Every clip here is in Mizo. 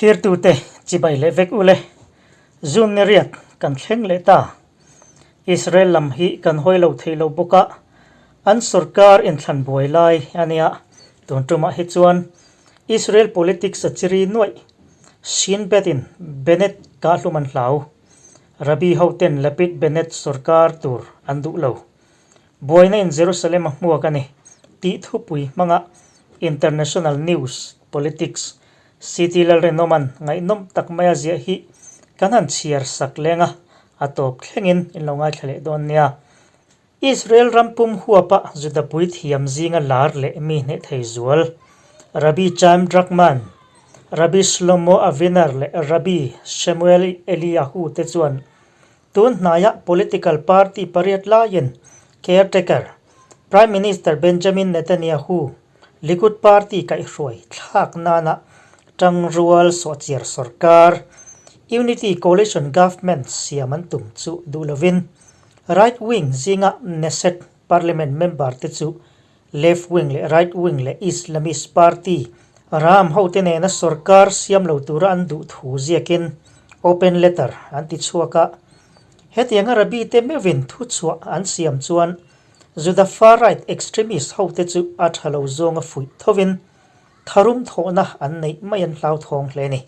Thlirtute chibai leh vek ule, June ni riat kan thleng leh ta. Israel lam hi kan hawi lo thei lo bawk a, an sorkar inthlan buai lai a nia. Tun tumah hi chuan Israel politics a chiri nuaih. Shin Bet in Bennett kah hlum an hlau. Rabbi hoten Lapid Bennett sorkar tur an duh lo. Buaina in Jerusalem a hmuak a ni tih thupui hmanga International News, Politics, City Lalrinawman ngaihnawm tak maia ziah hi kan han chhiar sak leng a, a tawp thlengin in lo ngaithla leh dawn nia. Israel ram pum huapa Juda puithiam zinga lar leh mi hneh thei zual, Rabbi Chaim Druckmann, Rabbi Shlomo Aviner leh Rabbi Shemuel Eliyahu te chuan Tun hnaiah political party pariat laiin caretaker Prime Minister Benjamin Netanyahu Likud party kaihhruai thlak nana tangrual sawhchiar sorkar Unity Coalition Government siam an tum chu duh lovin right wing zinga Knesset parliament member te chu left wing leh right wing leh Islamist party Ram hote nena sorkar siam lo tura an duh thu ziakin open letter an ti chhuak a. Hetianga Rabbi te meuhin thuchhuah an siam chuan Juda far right extremist hote chu a tha lo zawnga fuih thovin tharum thawhna an neih mai an hlauthawng hle a ni.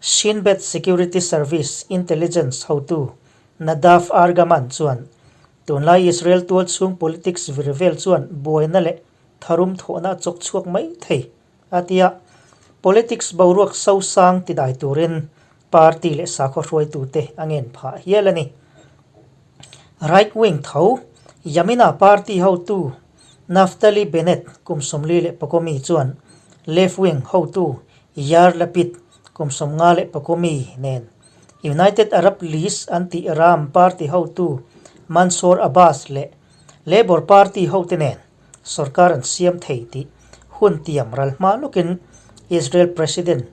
Shin Bet Security Service intelligence hotu Nadav Argaman chuan Tunlai Israel tual chhung politics vir vel chuan buaina leh tharum thawhna a chawk chhuak mai thei a ti a, politics boruak sosang tidai turin party leh sakhaw hruaitute a ngen phah hial a ni. Right wing tho Yamina party hotu Naftali Bennett kum 44 mi chuan left wing hotu Yair Lapid kum 54 mi nen United Arab List an tih Ram party hotu Mansour Abbas leh Labour Party hote nen sorkar an siam thei tih hun tiam ral hma lawkin Israel President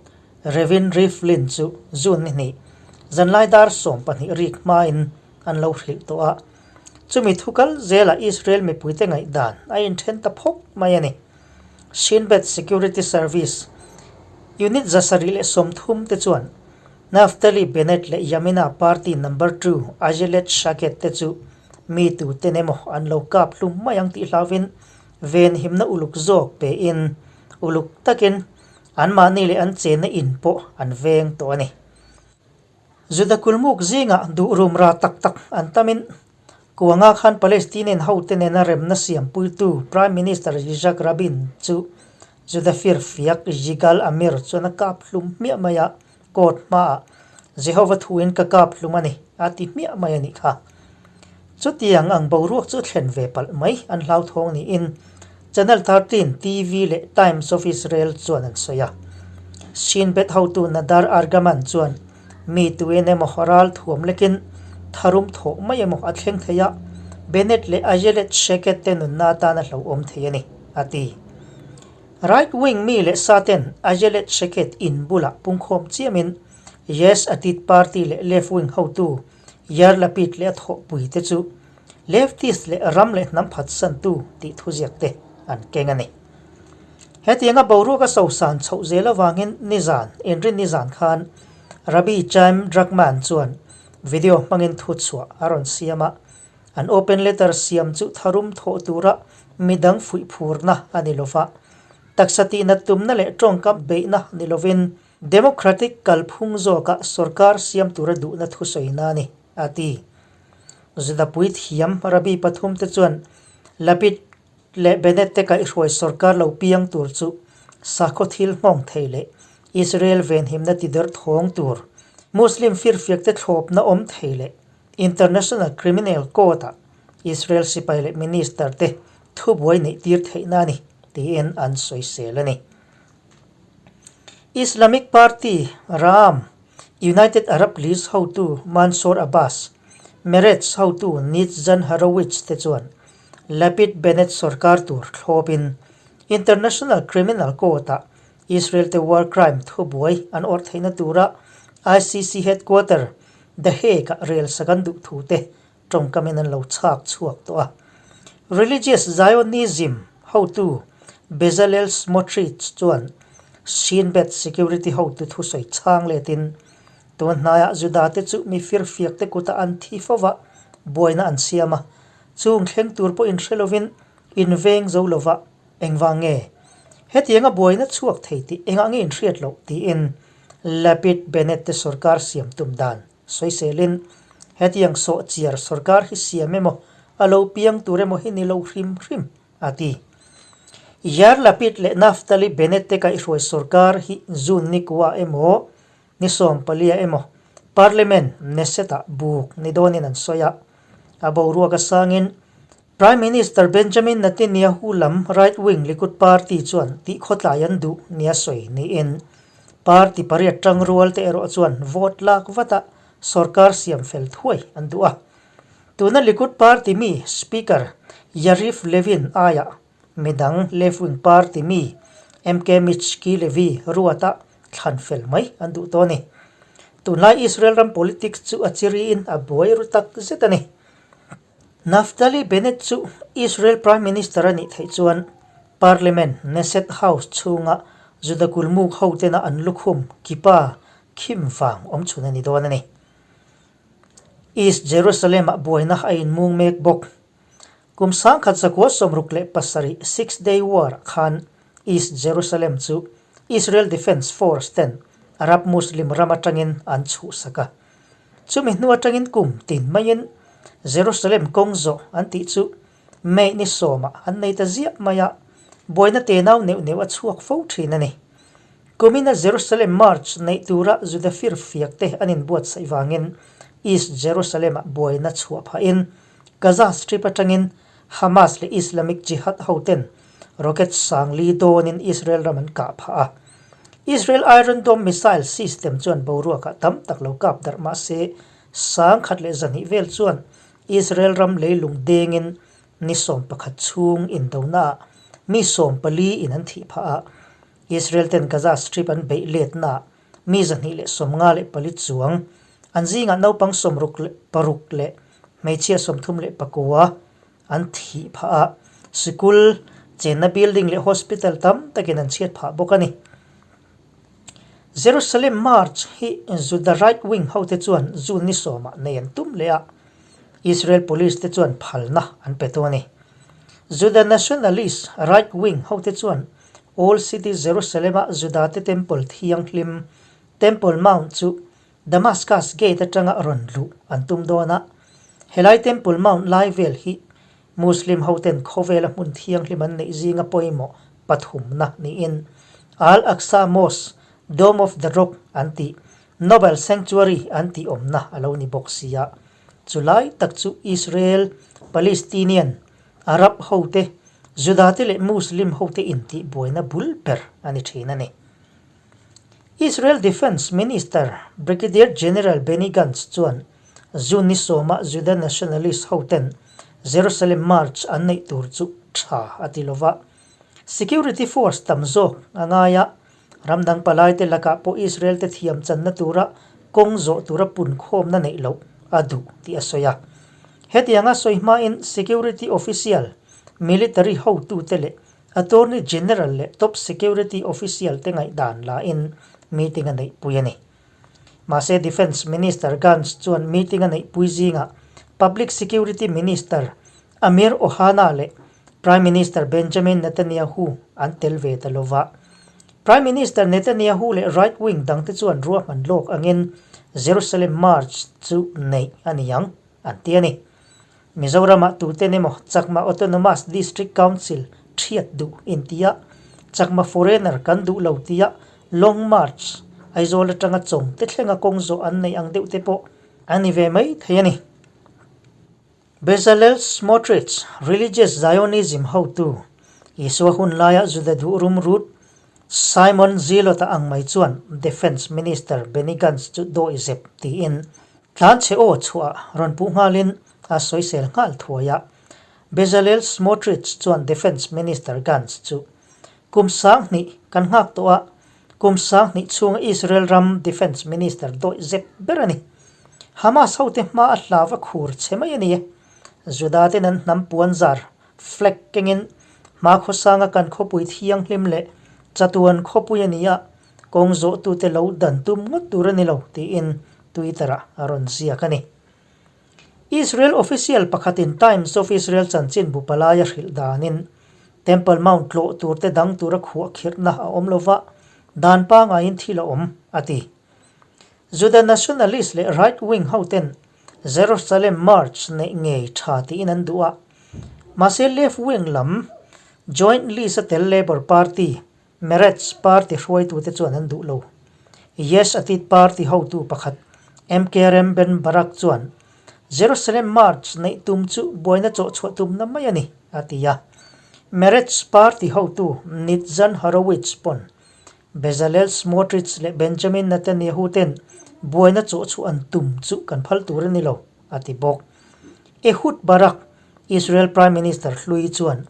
Reuven Rivlin chu June ni hnih zanlai dar 12 rik hmain an lo hrilh tawh a. Chumi thu kal zelah Israel mipuite ngaihdan a inthen ta phawk mai a ni. Shin Bet Security Service Unit 730 te chuan Naftali Bennett leh Yamina Party Number Two Ayelet Shaked te chu mi tuten emaw an lo kap hlum mai ang tih hlauvin venhimna uluk zawk pein uluk takin anmahni leh an chenna in pawh an veng tawh a ni. Juda kulmuk zingah duh rum ra tak tak an tamin Kuanga khan Palestinian hote nena remna siampuitu Prime Minister Yitzhak Rabin chu Juda firfiak Yigal Amir chuan a kap hlum hmiah mai a, court hmaah Jehovah thuin ka kap hlum a ni a ti hmiah mai a nih kha. Chutiang ang boruak chu thlen ve palh mai an hlauthawng niin Channel 13 TV leh Times of Israel chuan an sawi a. Shin Bet hotu Nadar Argaman chuan mi tuin emaw ral thuam lekin tharum thawh mai emaw a thleng thei a, Bennett leh Ayelet Shaked te nunna atana hlauhawm thei a ni, a ti. Right wing mi leh sa ten Ayelet Shaked in bulah pungkhawm chiamin Yesh Atid party leh left wing hotu Yair Lapid leh a thawhpui te chu leftist leh ram leh hnam phatsantu tih thuziak te an keng a ni. Hetianga boruak a sosan chhoh zel avangin nizan, inrin nizan khan Rabbi Chaim Druckmann chuan video hmangin thuchhuah a rawn siam a, an open letter siam chu tharum thawh tura midang fuih phurna a ni lova, taksa tihnat tumna leh tawngkam beihna ni lovin Democratic kalphung zawka sorkar siam tura duhna thusawina a ni, a ti. Zudapui thiam Rabbi pathum te chuan Lapid leh Bennett te kaihhruai sorkar lo piang tur chu sakhaw thil nghawng thei leh Israel venhimna ti der thawng tur, Muslim firfiak te thlawpna awm thei leh International Criminal Court-ah Israel sipai leh minister te thubuai neih tir theihna a ni, tiin an sawisel a ni. Islamic Party, Ram, United Arab List hotu Mansour Abbas, Meretz hotu Nitzan Horowitz te chuan Lapid Bennett sorkar tur thlawpin International Criminal Court-ah Israel te war crime thubuai an awrh theihna tura ICC headquarter The Hague-ah rel sak an duh thu te tawngkamin an lo chhak chhuak tawh a. Religious Zionism hotu Bezalel Smotrich chuan. Shin Bet security hotu thusawi chhang letin, Tun hnaiah Juda te chu mi firfiak te kutah an thi fo va, buaina an siam a. Chung thleng tur pawh inhre lovin inveng zo lova engvang nge hetianga buaina chhuak thei tih engah nge inhriat loh tiin Lapid Bennett te sorkar siam tum dan sawiselin hetiang sawhchiar sorkar hi siam emaw a lo piang tur emaw hi ni lo hrim hrim a ti. Yair Lapid leh Naftali Bennett te kaihhruai sorkar hi June ni kuah emaw Ni 14 emaw Parliament Knesset-ah buk ni dawnin an sawi a, a boruak a sangin Prime Minister Benjamin Netanyahu lam right-wing Likud party chuan tihkhawtlai an duh nia sawi niin party pariat tangrual te erawh chuan vote lak vata sorkar siam fel thuai an duh a. Tuna Likud party mi Speaker Yariv Levin aiah Midang left-wing party mi MK Michki Levy ruata thlan fel mai an duh tawh a ni. Tunlai Israel ram politics chu a chiriin a buai ru tak zet a ni. Naftali Bennett chu Israel Prime Minister a nih theih chuan Parliament Knesset House chhunga Juda kulmuk hotena an lukhum kippah khim vang awm chhun a ni dawn a ni. East Jerusalem-ah buaina a inmung mek bawk. Kum 1967 Six Day War khan East Jerusalem chu Israel Defense Force ten Arab Muslim ram atangin an chhuhsak a. Chumi hnu atangin kum tin maiin Jerusalem kawng zawh an tih chu May ni sawmah an nei ta ziah mai a, buaina tenau neuh neuh a chhuak fo thin a ni. Kumina Jerusalem March neih tura Juda firfiak te an inbuatsaih vangin East Jerusalem-ah buaina chhuah phahin Gaza Strip atangin Hamas leh Islamic Jihad hoten rocket sangli dawnin Israel ram an kah phah a. Israel Iron Dome missile system chuan boruakah tam tak lo kap darh mah se 10,200 vel chuan Israel ram leilung dengin ni 11 chhung indonaah mi 14 in an thih phah a. Israel ten Gaza Strip an beih letnaah mi 254 chuang an zingah naupang 66 leh hmeichhia 39 an thih phah a, sikul, chenna building leh hospital tam takin an chhiat phah bawk a ni. Jerusalem March hi Juda right wing hote chuan June ni sawmah nei an tum leh a, Israel police te chuan phalna an pe tu a ni. Juda nationalist right wing hote chuan Old City Jerusalem-a Juda te temple thianghlim, Temple Mount chu Damascus Gate atanga rawn luh an tum dawn a, helai Temple Mount lai vel hi Muslim hoten khawvela hmun thianghlim an neih zinga pawimawh pathumna niin Al-Aqsa Mosque, Dome of the Rock an tih, Nobel Sanctuary an tih awmna a lo ni bawk sia. Chulai tak chu Israel, Palestinian, Arab hote, Judate leh Muslim hote intihbuaina bul ber a ni thin a ni. Israel Defence Minister Brigadier General Benny Gantz chuan June ni sawma Juda nationalist hoten Jerusalem March an neih tur chu tha a ti lova. Security force tam zawk a ngai a, ramdang palaite lakah pawh Israel te thiam channa tura kawng zawh tura punkhawmna neih loh a duh tih a sawi a. Hetianga sawi hmain security official, military hotute leh Attorney General leh top security official te ngaihdan lain meeting a neihpui a ni. Mahse Defence Minister Gantz chuan meeting a neihpui zingah Public Security Minister Amir Ohana leh Prime Minister Benjamin Netanyahu an tel ve ta lova. Prime Minister Netanyahu leh right wing dangte chuan ruahman lawk angin Jerusalem March chu neih a ni ang an ti a ni. Mizoramah tuten emaw Chakma Autonomous District Council thiat duh intia Chakma foreigner kan duh lo tia Long March Aizawl atanga chawng te thlenga kawng zawh an neih ang deuh te pawh a ni ve mai thei a ni. Bezalel Smotrich, Religious Zionism hotu, Isua hun laia Juda duh rum rut Simon Zealot-a ang mai chuan Defence Minister Benny Gantz chu dawi zep tiin Tlanchhe aw chhuah rawn puh nghalin a sawisel nghal thuai a. Bezalel Smotrich chuan Defence Minister Gantz chu kum 2000 kan nghak tawh a, kum 2000 chhunga Israel ram Defence Minister dawih zep ber a ni. Hamas hote hma a hlav a khur che mai a ni e. Juda ten an hnam puan zar, flag, kengin hma khawsanga kan khawpui thianghlim leh Chatuan khawpui a ni a, kawng zawhtute lo dan tum ngawt tur a ni lo, tiin Twitter-ah a rawn ziak a ni. Israel official pakhatin Times of Israel chanchinbu palaia hrilh danin, Temple Mount tlawh turte dang tura khuahkhirhna a awm lova, dan pangaiin thil a awm, a ti. Juda nationalist leh right wing hoten Jerusalem March neih ngei tha tiin an duh a, mahse left wing lam Joint List a tel Labour Party, Meretz party hruaitute chuan an duh lo. Yesh Atid party hotu pakhat MK Rem Ben Barak chuan Jerusalem March neih tum chu buaina chawhchhuah tumna mai a ni, a ti a. Meretz party hotu Nitzan Horowitz pawn Bezalel Smotrich leh Benjamin Netanyahu ten buaina chawhchhuah an tum chu kan phal tur a ni lo, a ti bawk. Ehud Barak, Israel Prime Minister hlui chuan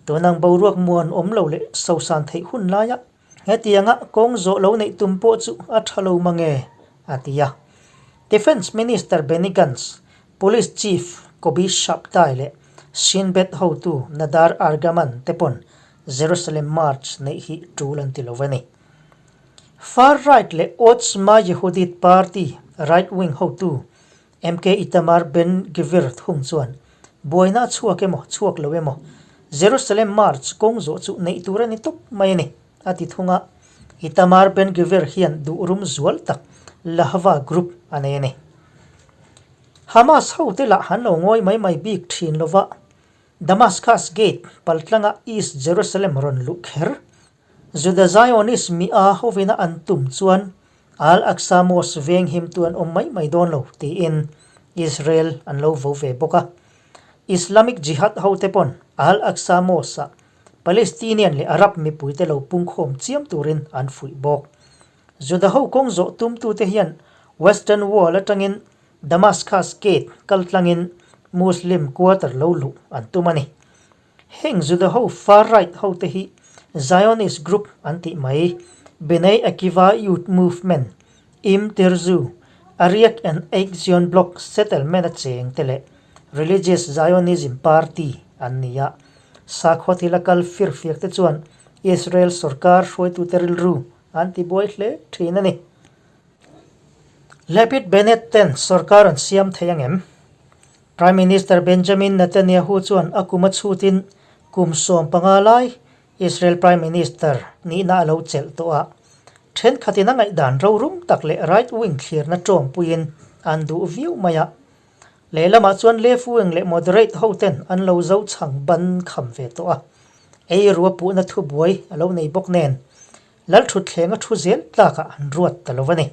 tunang boruak muan awm lo leh sosan theih hun laia hetianga kawng zawh lo neih tum pawh chu a tha lo mange, a ti a. Defence Minister Benny Gantz, Police Chief Kobi Shabtai leh Shin Bet hotu Nadar Argaman te pawn Jerusalem March neih hi tul an ti lo a ni. Far right leh Otzma Yehudit Party right wing hotu MK Itamar Ben Gvir thung chuan buaina a chhuak emaw chhuak lo emaw Jerusalem March kawng zawh chu neih tur a ni tawp mai a ni, a ti thung a. Itamar Ben Gvir hian duhrum zual tak Lahava group a nei a ni. Hamas hote lah an lo ngawi mai mai bik thin lova, Damascus Gate paltlanga East Jerusalem rawn luh kher. Juda Zionist mi a hovina an tum chuan Al-Aqsa Mosque veng himtu an awm mai mai dawn lo tiin Israel an lo vo ve bawk a. Islamic Jihad hote pawn Al-Aqsa Mosque-ah Palestinian leh Arab mipuite lo pungkhawm chiam turin an fuih bawk. Juda ho kawng zawh tumtute hian Western Wall atangin Damascus Gate kaltlangin Muslim quarter lo luh an tum a ni. Heng Juda ho far right ho te hi Zionist group an tih mai, Bnei Akiva Youth Movement, Im Tirzu, Ariek and Eik Zion Bloc settlement a cheng te leh Religious Zionism Party an ni a. Sakhaw thil a kal firfiak te chuan Israel sorkar hruaitute rilru an ti buai hle thin a ni. Lapid Bennett ten sorkar an siam thei ang em? Prime Minister Benjamin Netanyahu chuan a kum a chhutin kum 15 lai Israel Prime Minister nihna a lo chelh tawh a, thenkhatin a ngaihdan rorum tak leh right wing thlirna tawngpuiin an duh viau mai a. Lehlamah chuan left wing leh moderate hoten an lo zo chhang ban kham ve tawh a, ei rua puhna thubuai a lo nei bawk nen Lalthutthleng a thu zel tlakah an ruat ta lo a ni.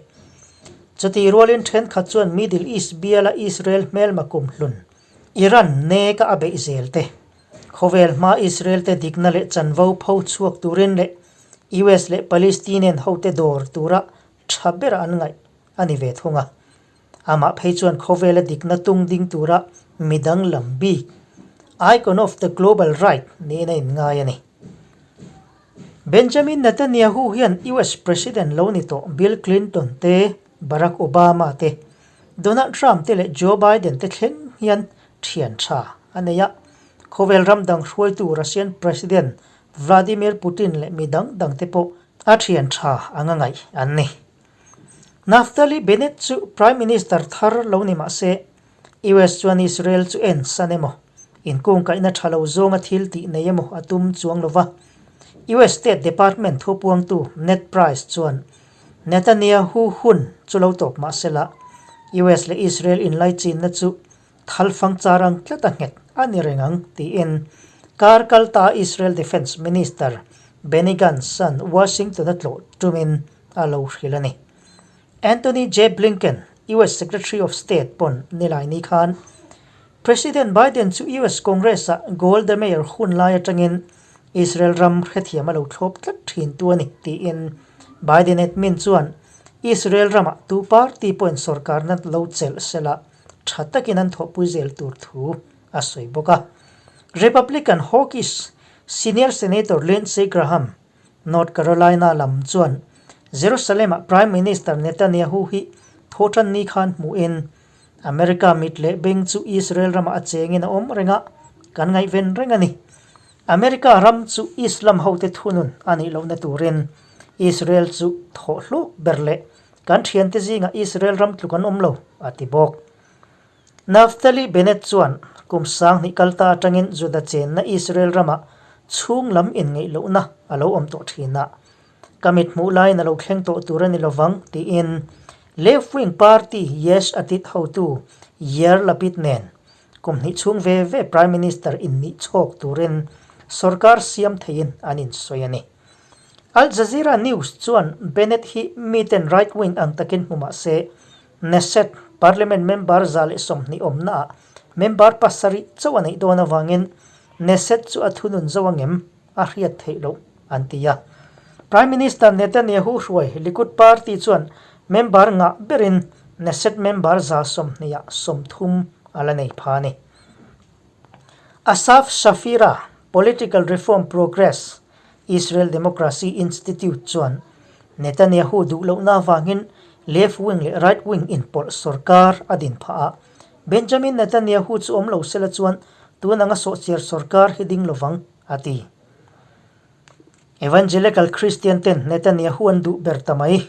Chutih rualin thenkhat chuan Middle East biala Israel hmelma kumhlun, Iran neka a beih zel te, khawvel hma Israel te dikna leh chanvo pho chhuak turin leh US leh Palestinian hote dawr tura tha bera an ngaih a ni ve thung a. Amah phei chuan khawvela dikna tung ding tura midang lam bik, Icon of the Global Right, niin a inngai a ni. Benjamin Netanyahu hian US President lo ni tawh Bill Clinton te, Barack Obama te, Donald Trump te leh Joe Biden te thleng hian thian tha a nei a. Khawvel ram dang hruaitu Russian President Vladimir Putin leh mi dang dang te pawh a thian tha anga ngaih an ni. Naftali Bennett chu Prime Minister thar lo ni mah se, US chuan Israel chu en san emaw, inkungkaihna tha lo zawnga thil tih nei emaw a tum chuang lo va. US State Department thupuangtu Ned Price chuan Netanyahu hun chu lo tawp mah se la, US leh Israel inlaichinna chu thalfang char ang tlat a nghet a ni reng ang tiin kar kalta Israel Defence Minister Benny Gantz-a'n Washington a tlawh tumin a lo hrilh a ni. Antony J. Blinken, US Secretary of State pawn nilai ni khan President Biden chu US Congress-ah Golda Meir hun lai atangin Israel ram hrethiam a lo thlawp tlat thin tu a ni tiin Biden admin chuan Israel ramah tu party pawhin sorkarna lo chelh sela tha takin an thawhpui zel tur thu a sawi bawk a. Republican hawkish Senior Senator Lindsey Graham North Carolina lam chuan Jerusalem-ah Prime Minister Netanyahu hi thawhtan ni khan hmuhin America mit leh beng chu Israel ramah a chengin a awm reng a, kan ngaihven reng a ni. America ram chu Islam hote thunun a nih lohna turin Israel chu thawh hlawk ber leh kan thiante zingah Israel ram tluk an awm lo, a ti bawk. Naftali Bennett chuan kum 2000 kal ta atangin Juda chenna Israel ramah chhung lam inngeih lohna a lo awm tawh thin a, ka mit hmuh laiin a lo thleng tawh tur a ni lovang tiin Left Wing Party Yesh Atid hotu Yair Lapid nen kum hnih chhung ve ve Prime Minister innih chhawk turin sorkar siam theiin an insawi a ni. Al Jazeera News chuan Bennett hi miten right wing ang takin hmu mah se, Knesset, Parliament member 120 awmnaah member pasarih chauh a neih dawn avangin Knesset chu a thunun zo angem a hriat theih loh an ti a. Prime Minister Netanyahu hruai Likud party chuan member ngah berin Knesset member 120 ah 30 a la nei pha a ni. Asaf Shafira, Political Reform Progress, Israel Democracy Institute chuan Netanyahu duh lohna avangin left wing leh right wing inpawlh sorkar a din phah a, Benjamin Netanyahu chu awm lo sela chuan tun anga sawhchiar sorkar hi ding lovang, a ti. Evangelical Christian ten Netanyahu an duh ber ta mai.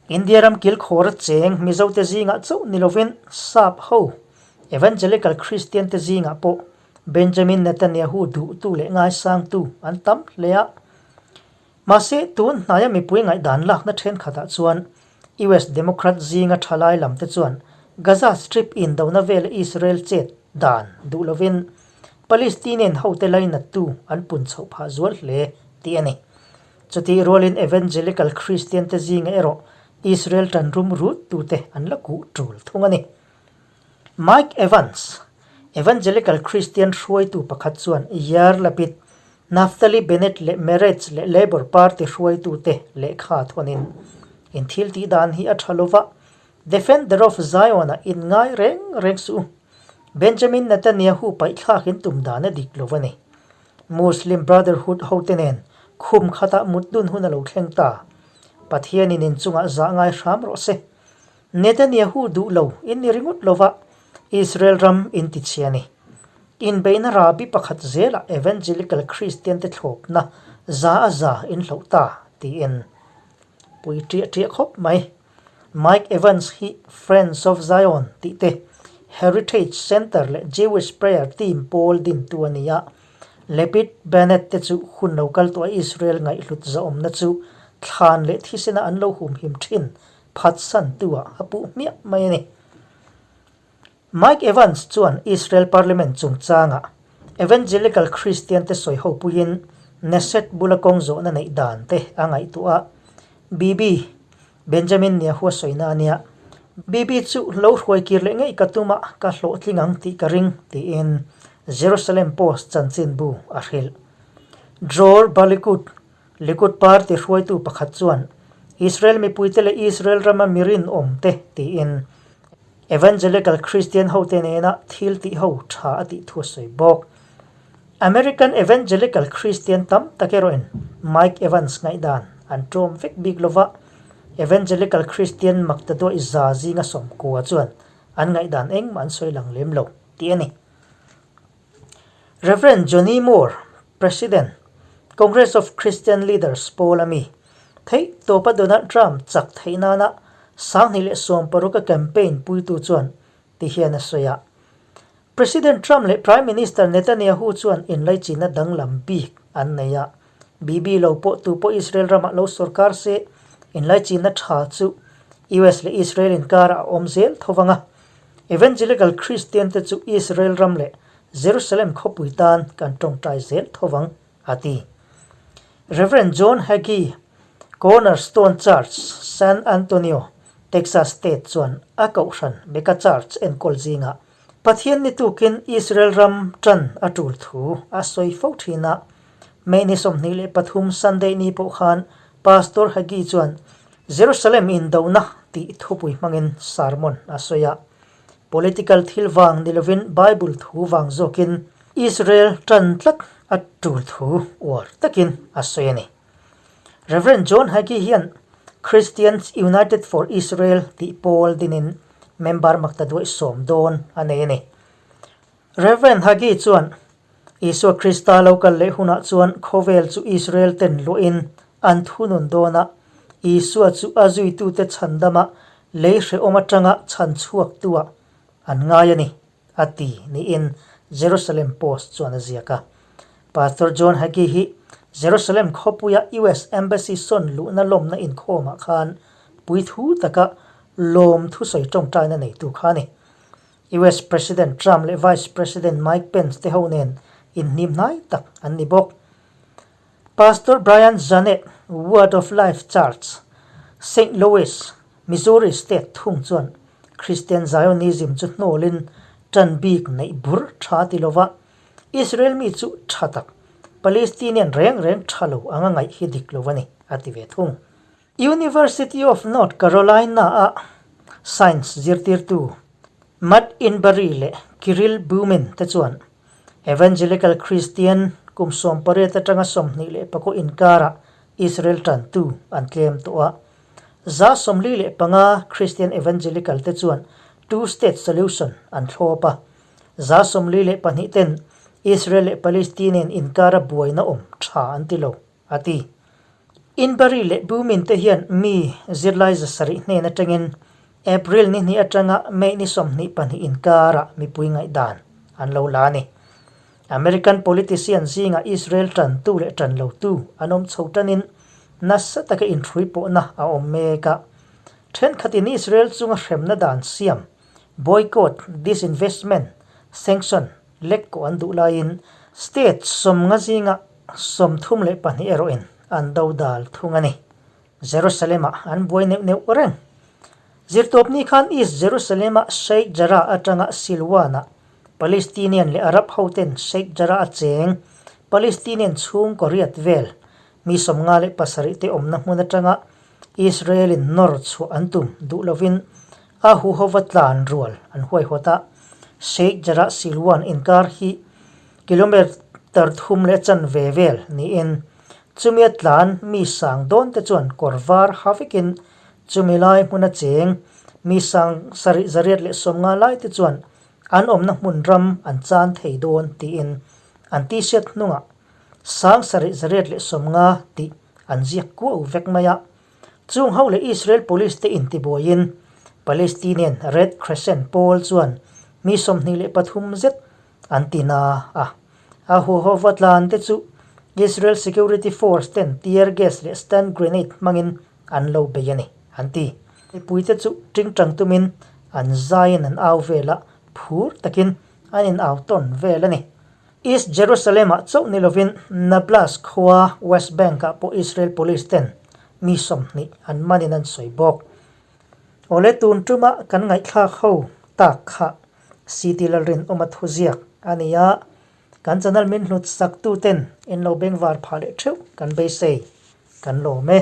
India ram kilkhawr a cheng Mizote zingah chauh ni lovin Sap ho Evangelical Christian te zingah pawh Benjamin Netanyahu duhtu leh ngaisangtu an tam hle a. Mahse, tun hnaia mipui ngaihdan lakna thenkhatah chuan US Democrat zinga thalai lamte chuan Gaza Strip indona vela Israel chet dan duh lovin Palestinian hote lainattu an pun chhoh phah zual hle tih a ni. Chutih rualin Evangelical Christian te zinga erawh Israel tan rum rut tute an la kuh tul thung a ni. Mike Evans, Evangelical Christian hruaitu pakhat chuan Yair Lapid, Naftali Bennett leh Meretz leh Labour Party hruaitute lehkha thawnin in thil tih dan hi a tha lova, Defender of Zion-ah in ngai reng reng suh u. Benjamin Netanyahu paihthlak in tum dan a dik lo a ni. Muslim Brotherhood hote nen khum khatah mut dun hun a lo thleng ta. Pathianin inchungah zah ngai hram rawh se. Netanyahu duh lo in ni ringawt lova Israel ram in ti chhia ni. Inbeihna rabi pakhat zelah Evangelical Christian te thlawpna za a za in hloh ta tiin pui ṭiah ṭiah khawp mai. Mike Evans hi Friends of Zion tih te Heritage Center leh Jewish Prayer Team pawl dintu a ni a. Lapid Bennett te chu hun lo kal tawh a Israel ngaihhlut zahawmna chu thlan leh thisena an lo humhim thin phatsan tu ah a puh hmiah mai a ni. Mike Evans chuan Israel Parliament chungchangah Evangelical Christian te sawi ho puiin Knesset bula kawng zawhna neih dan te a ngaihtuah a, Bibi, Benjamin Netanyahu a sawina a nia. Bibi chu lo hruai kir leh ngei ka tum a, ka hlawhtling ang tih ka ring, tiin Jerusalem Post chanchinbu a hrilh. Dror Balikut, Likud party hruaitu pakhat chuan, Israel mipuite leh Israel rama mi rinawmte tiin Evangelical Christian hote nena thil tih ho tha a tih thu a sawi bawk. American Evangelical Christian tam tak erawhin Mike Evans ngaihdan an ṭawm vek bik lova, Evangelical Christian maktaduaih za zinga 90 chuan an ngaihdan engmah an sawi lang lem lo tih a ni. Rev. Johnny Moore, President, Congress of Christian Leaders pawl a mi. Theih tawpa Donald Trump chak theih nana 2016 a campaign puitu chuan ti hian a sawi a. President Trump leh Prime Minister Netanyahu chuan inlaichinna danglam bik an nei a. Bibi lo pawh tu pawh Israel ramah lo sorkar se inlaichinna tha chu US leh Israel inkarah a awm zel tho vang a. Evangelical Christian te chu Israel ram leh Jerusalem khawpui tan kan tawngtai zel tho vang, a ti. Rev. John Hagee, Cornerstone Church, San Antonio, Texas State chuan a kohhran Mega Church enkawl zingah Pathian ni tukin Israel ram tan a tul thu a sawi fo thin a. May ni 23 Sunday ni pawh khan Pastor Hagee chuan Jerusalem indona tih thupui hmangin sermon a sawi a. Political thil vang ni lovin Bible thu vang zawkin Israel tan tlat a tul thu uar takin a sawi a ni. Rev. John Hagee hian Christians United for Israel tih pawl dinin member makta duaih sawm dawn a nei a ni. Rev. Hagee chuan. Isua Krista lo kal leh hunah chuan khawvel chu Israel ten luahin an thunun dawn a, Isua chu a zuitute chhandama lei hrehawm atanga chhan chhuaktuah an ngai a ni, a ti niin Jerusalem Post chuan a ziak a. Pastor John Hagee hi Jerusalem khawpuia US Embassy sawn luhna lawmna inkhawmah khan puithu taka lawm thusawi tawngtaina neitu kha a ni. US President Trump leh Vice President Mike Pence te ho nen inhnim hnai tak an ni bawk. Pastor Brian Zanet, Word of Life Church, Saint Louis, Missouri State thung chuan Christian Zionism chu hnawlin tan bik neih bur tha ti lova Israel mi chu tha tak, Palestinian reng reng tha lo anga ngaih hi dik lo a ni, a ti ve thung. University of North Carolina-a science zirtirtu Matt Inbary leh Kirill Bumin te chuan Evangelical Christian kum 18 atanga 25 inkarah Israel tantu an tlem tawh a. 45 Christian Evangelical te chuan two-state solution an thlawp a. 42 ten Israel leh Palestinian inkara buaina awm tha an ti lo. a ti. Inbari leh Bumin te hian mi zirlai 700 hnen atangin April ni hnih atanga May ni 22 inkarah mipui ngaihdan an lo la a ni. American politician zingah Israel tantu leh tan lotu an awm chho tanin nasa taka inhrui pawhna a awm mek a. Thenkhatin Israel chunga hremna dan siam, boycott, disinvestment, sanction, Lek kawh an duh laiin state 50 zinga 32 erawhin an do dal thung a ni. Jerusalem-ah an buai neuh neuh reng. Zirtawpni khan East Jerusalem-a Sheikh Jarrah atanga Silwan-ah Palestinian leh Arab hoten Sheikh Jarrah a cheng Palestinian chhungkaw riat vel mi 57 te awmna hmun atanga Israel-in nawr chhuah an tum duh lovin a huhova tlan rual an huaihawt a, Sheikh Jarrah Silwan inkar hi kilometre thum leh chanve vel niin chumia tlan mi sang dawn te chuan kawr var ha vekin chumi lai hmuna cheng mi sang 750 lai te chuan an awmna hmun ram an chan thei dawn tiin an t-shirt hnungah 7850 tih an ziak kuau vek mai a. Chung ho leh Israel Police te intibuaiin Palestinian Red Crescent pawl chuan mi 23 zet an ti na a. A huhova tlan te chu Israel Security Force ten tear gas leh stun grenade hmangin an lo bei a ni, an ti. Mipuite chu tingtang tumin an zaiin an au vel a, phur takin an in au tawn vel a ni. East Jerusalem-ah chauh ni lovin Nablus khua West Bank-ah pawh Israel Police ten mi 20 an manin an sawi bawk. Awle tun tuma kan ngaihthlak ho tak kha CT Lalrinawma thuziak a ni a, kan channel min hlut sak tu ten in lo bengvar phah leh theuh kan beisei kan lawm e.